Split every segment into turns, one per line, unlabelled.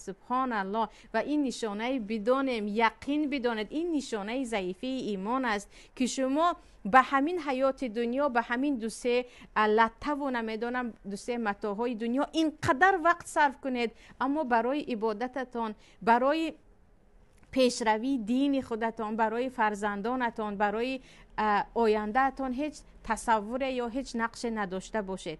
سبحان الله. و این نشانه بدانیم، یقین بدانید این نشانه ضعیفی ایمان است که شما به همین حیات دنیا، به همین دو سه لطه و نمیدانم دو سه متاعهای دنیا اینقدر وقت صرف کنید، اما برای عبادتتان، برای پیشروی دین خودتان، برای فرزندانتان، برای آیندهتان هیچ تصور یا هیچ نقش نداشته باشید.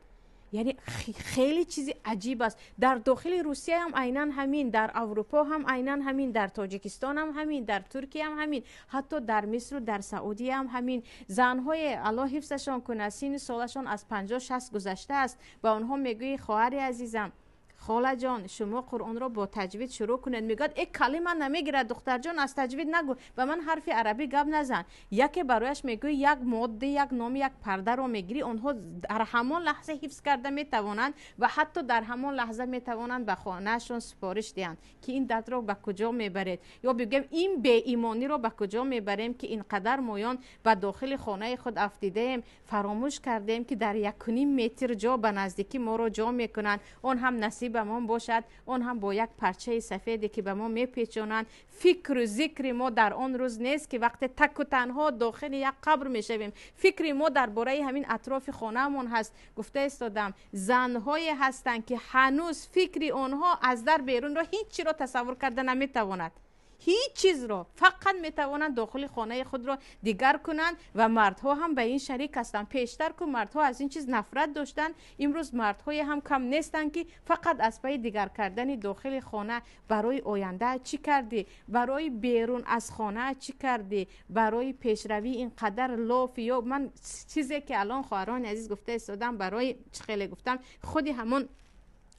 یعنی خیلی چیزی عجیب است. در داخل روسیه هم عینا همین، در اروپا هم عینا همین، در تاجیکستان هم همین، در ترکیه هم همین، حتی در مصر و در سعودی هم همین. زنهای الله حفظشان کنه، سن سالشان از 50-60 گذشته است و آنها میگویی خواهر عزیزم، خاله جان، شما قرآن را با تجوید شروع کنید. میگه ای کلمه نمیگیره دختر جان، از تجوید نگو، به من حرف عربی گپ نزن. یکی برایش میگوی یک ماده، یک نام، یک پرده رو میگیری، آنها در همان لحظه حفظ کرده میتوانند و حتی در همان لحظه میتوانند به خانهشون سفارش دهند که این درد رو به کجا میبرید، یا بگم این بی ایمانی رو به کجا میبریم که اینقدر مایان به داخل خانه خود افتیدیم، فراموش کردیم که در 1.5 متر جا به نزدیکی ما رو جا میکنند، آن هم نصیب به ما باشد، آن هم با یک پرچه سفیدی که به ما میپیچانند. فکر و ذکر ما در آن روز نیست که وقت تک و تنها داخل یک قبر میشویم. فکر ما درباره همین اطراف خانه‌مون هست. گفته استادم زنهای هستند که هنوز فکر آنها از در بیرون را هیچ را تصور کرده نمیتواند، هیچ چیز را، فقط میتوانند داخل خانه خود را دیگر کنند و مردها هم به این شریک هستند. پیشتر که مردها از این چیز نفرت داشتند، امروز مردهای هم کم نیستند که فقط از پی دیگر کردن داخل خانه، برای آینده چی کردی، برای بیرون از خانه چی کردی، برای پیشروی اینقدر لاف. یا من چیزی که الان خواهران عزیز گفته استادم، برای خیلی گفتم خودی همون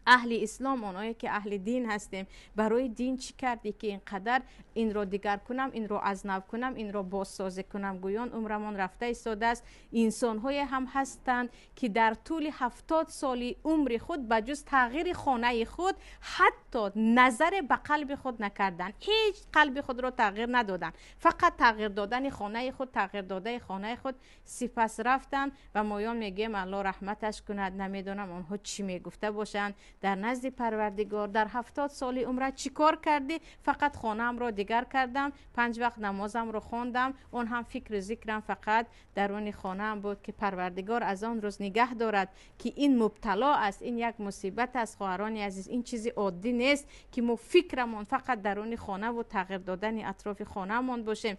اهل اسلام، آنهایی که اهل دین هستیم، برای دین چی کردی که اینقدر این رو دیگر کنم، این رو از نو کنم، این رو بازسازی کنم؟ گویان عمرمان رفته ایستاده است. انسان‌های هم هستند که در طول 70 سال عمر خود به جز تغییر خانه خود حتی نظر به قلب خود نکردند، هیچ قلب خود را تغییر ندادند، فقط تغییر دادن خانه خود، تغییر داده خانه خود، سپس رفتن و مایان میگیم الله رحمتش کند، نمیدونم آنها چی میگفته باشند در نزد پروردگار. در 70 سال عمر چی کار کردی؟ فقط خانه‌ام را دیگر کردم، 5 وقت نمازم رو خواندم، اون هم فکر ذکرم فقط درون خانه‌ام بود که پروردگار از آن روز نگه دارد که این مبتلا است، این یک مصیبت است. خواهران عزیز، این چیزی عادی نیست که ما فکرمان فقط درون خانه و تغییر دادن اطراف خانه‌مان باشیم.